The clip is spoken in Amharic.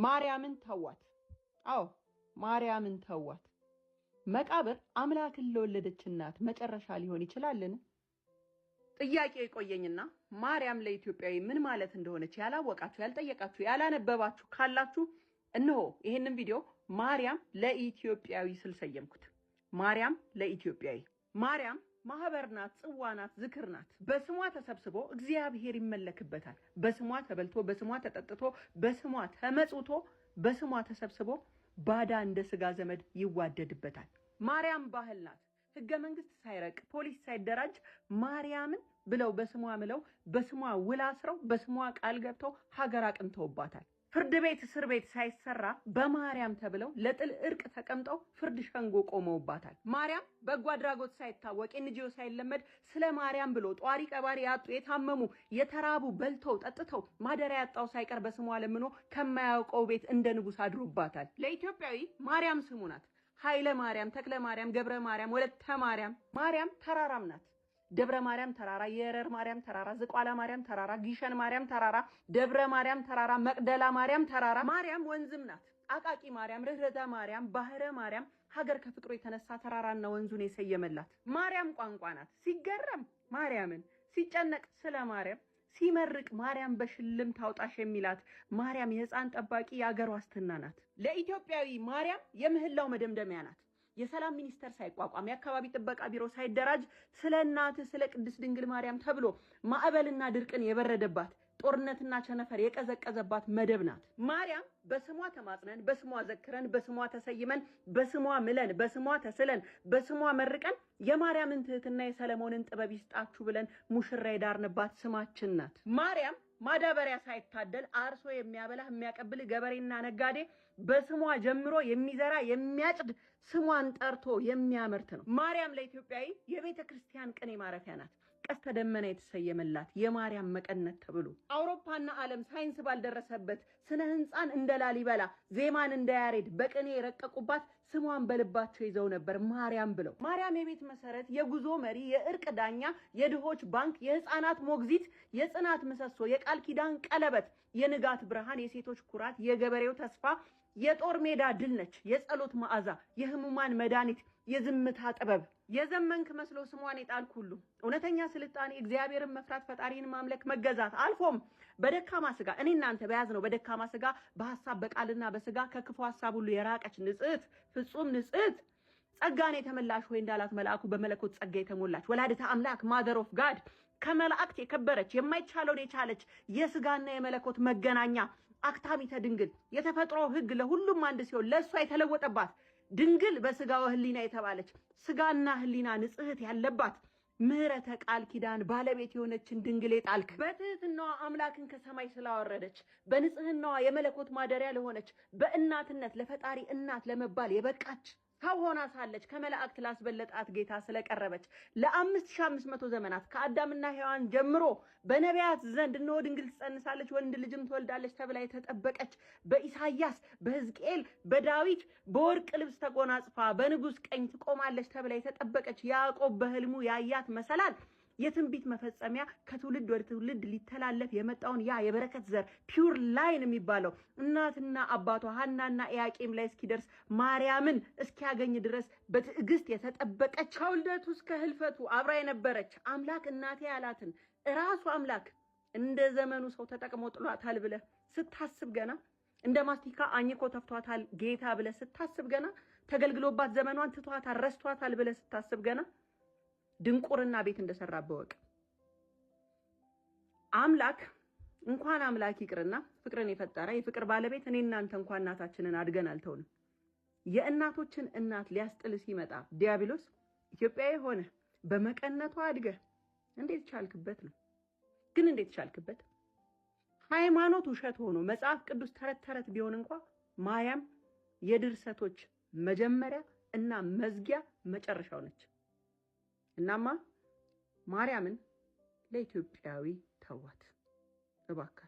ማርያምን ተዋት። አዎ ማርያምን ተዋት። መቃብር አምላክን ለወለደች እናት መጨረሻ ሊሆን ይችላልን? ጥያቄው የቆየኝና ማርያም ለኢትዮጵያዊ ምን ማለት እንደሆነች ያላወቃችሁ፣ ያልጠየቃችሁ፣ ያላነበባችሁ ካላችሁ እነሆ ይሄንን ቪዲዮ ማርያም ለኢትዮጵያዊ ስል ሰየምኩት። ማርያም ለኢትዮጵያዊ። ማርያም ማህበር ናት፣ ጽዋ ናት፣ ዝክር ናት። በስሟ ተሰብስቦ እግዚአብሔር ይመለክበታል። በስሟ ተበልቶ፣ በስሟ ተጠጥቶ፣ በስሟ ተመጽውቶ፣ በስሟ ተሰብስቦ ባዳ እንደ ስጋ ዘመድ ይዋደድበታል። ማርያም ባህል ናት። ህገ መንግስት ሳይረቅ፣ ፖሊስ ሳይደራጅ ማርያምን ብለው በስሟ ምለው፣ በስሟ ውል አስረው፣ በስሟ ቃል ገብተው ሀገር አቅንተውባታል። ፍርድ ቤት እስር ቤት ሳይሰራ በማርያም ተብለው ለጥል እርቅ ተቀምጠው ፍርድ ሸንጎ ቆመውባታል። ማርያም በጎ አድራጎት ሳይታወቅ፣ NGO ሳይለመድ ስለ ማርያም ብሎ ጧሪ ቀባሪ ያጡ፣ የታመሙ፣ የተራቡ በልተው ጠጥተው ማደሪያ ያጣው ሳይቀር በስሟ ለምኖ ከማያውቀው ቤት እንደ ንጉስ አድሮባታል። ለኢትዮጵያዊ ማርያም ስሙ ናት። ኃይለ ማርያም፣ ተክለ ማርያም፣ ገብረ ማርያም፣ ወለተ ማርያም። ማርያም ተራራም ናት። ደብረ ማርያም ተራራ፣ የረር ማርያም ተራራ፣ ዝቋላ ማርያም ተራራ፣ ጊሸን ማርያም ተራራ፣ ደብረ ማርያም ተራራ፣ መቅደላ ማርያም ተራራ። ማርያም ወንዝም ናት። አቃቂ ማርያም፣ ርኅረተ ማርያም፣ ባህረ ማርያም፣ ሀገር ከፍቅሩ የተነሳ ተራራና ወንዙን የሰየመላት። ማርያም ቋንቋ ናት። ሲገረም ማርያምን፣ ሲጨነቅ ስለ ማርያም፣ ሲመርቅ ማርያም በሽልም ታውጣሽ የሚላት ማርያም የሕፃን ጠባቂ፣ የአገር ዋስትና ናት። ለኢትዮጵያዊ ማርያም የምህላው መደምደሚያ ናት። የሰላም ሚኒስቴር ሳይቋቋም፣ የአካባቢ ጥበቃ ቢሮ ሳይደራጅ ስለ እናት ስለ ቅድስት ድንግል ማርያም ተብሎ ማዕበልና ድርቅን የበረደባት፣ ጦርነትና ቸነፈር የቀዘቀዘባት መደብ ናት። ማርያም በስሟ ተማጽነን፣ በስሟ ዘክረን፣ በስሟ ተሰይመን፣ በስሟ ምለን፣ በስሟ ተስለን፣ በስሟ መርቀን፣ የማርያምን ትህትና የሰለሞንን ጥበብ ይስጣችሁ ብለን ሙሽራ የዳርንባት ስማችን ናት። ማርያም ማዳበሪያ ሳይታደል አርሶ የሚያበላህ የሚያቀብል ገበሬና ነጋዴ በስሟ ጀምሮ የሚዘራ፣ የሚያጭድ፣ ስሟን ጠርቶ የሚያመርት ነው። ማርያም ለኢትዮጵያዊ የቤተ ክርስቲያን ቅኔ ማረፊያ ናት። ቀስተ ደመና የተሰየመላት የማርያም መቀነት ተብሎ አውሮፓና ዓለም ሳይንስ ባልደረሰበት ስነ ህንፃን እንደ ላሊበላ፣ ዜማን እንደ ያሬድ በቅኔ የረቀቁባት ስሟን በልባቸው ይዘው ነበር ማርያም ብለው። ማርያም የቤት መሰረት፣ የጉዞ መሪ፣ የእርቅ ዳኛ፣ የድሆች ባንክ፣ የህፃናት ሞግዚት፣ የጽናት ምሰሶ፣ የቃል ኪዳን ቀለበት፣ የንጋት ብርሃን፣ የሴቶች ኩራት፣ የገበሬው ተስፋ፣ የጦር ሜዳ ድል ነች። የጸሎት መዓዛ፣ የህሙማን መድኃኒት፣ የዝምታ ጥበብ። የዘመንክ መስሎ ስሟን የጣልክ ሁሉ፣ እውነተኛ ስልጣኔ እግዚአብሔርን መፍራት፣ ፈጣሪን ማምለክ፣ መገዛት፣ አልፎም በደካማ ስጋ፣ እኔ እናንተ በያዝነው በደካማ ስጋ፣ በሀሳብ በቃልና በስጋ ከክፉ ሀሳብ ሁሉ የራቀች ንጽሕት፣ ፍጹም ንጽሕት፣ ጸጋን የተመላሽ ሆይ እንዳላት መልአኩ በመለኮት ጸጋ የተሞላች ወላዲተ አምላክ፣ mother of God፣ ከመላእክት የከበረች፣ የማይቻለውን የቻለች፣ የስጋና የመለኮት መገናኛ አክታሚተ ድንግል፣ የተፈጥሮ ሕግ ለሁሉም አንድ ሲሆን ለእሷ የተለወጠባት፣ ድንግል በስጋ ወህሊና የተባለች፣ ስጋና ህሊና ንጽሕት ያለባት፣ ምሕረተ ቃል ኪዳን ባለቤት የሆነችን ድንግል የጣልክ፣ በትህትናዋ አምላክን ከሰማይ ስላወረደች፣ በንጽህናዋ የመለኮት ማደሪያ ለሆነች፣ በእናትነት ለፈጣሪ እናት ለመባል የበቃች፣ ሰው ሆና ሳለች ከመላእክት ላስበለጣት ጌታ ስለቀረበች፣ ለ5500 ዘመናት ከአዳምና ሔዋን ጀምሮ በነቢያት ዘንድ እነሆ ድንግል ትጸንሳለች፣ ወንድ ልጅም ትወልዳለች ተብላ የተጠበቀች፣ በኢሳይያስ፣ በሕዝቅኤል፣ በዳዊት በወርቅ ልብስ ተጎናጽፋ በንጉሥ ቀኝ ትቆማለች ተብላ የተጠበቀች፣ ያዕቆብ በህልሙ ያያት መሰላል የትንቢት መፈጸሚያ፣ ከትውልድ ወደ ትውልድ ሊተላለፍ የመጣውን ያ የበረከት ዘር pure line የሚባለው እናትና አባቷ ሐናና ኢያቄም ላይ እስኪደርስ፣ ማርያምን እስኪያገኝ ድረስ በትዕግስት የተጠበቀች፣ ከውልደቱ እስከ ህልፈቱ አብራ የነበረች፣ አምላክ እናቴ ያላትን እራሱ አምላክ እንደ ዘመኑ ሰው ተጠቅሞ ጥሏታል ብለህ ስታስብ ገና፣ እንደ ማስቲካ አኝኮ ተፍቷታል ጌታ ብለህ ስታስብ ገና፣ ተገልግሎባት ዘመኗን ትቷታል፣ ረስቷታል ብለህ ስታስብ ገና ድንቁርና ቤት እንደሰራብህ እወቅ። አምላክ እንኳን አምላክ ይቅርና ፍቅርን የፈጠረ የፍቅር ባለቤት እኔ እናንተ እንኳን እናታችንን አድገን አልተውንም። የእናቶችን እናት ሊያስጥል ሲመጣ ዲያብሎስ ኢትዮጵያዊ ሆነ በመቀነቷ አድገህ እንዴት ቻልክበት ነው? ግን እንዴት ቻልክበት? ሃይማኖት ውሸት ሆኖ መጽሐፍ ቅዱስ ተረት ተረት ቢሆን እንኳ ማርያም የድርሰቶች መጀመሪያ እና መዝጊያ መጨረሻው ነች። እናማ ማርያምን ለኢትዮጵያዊ ተዋት እባካችሁ።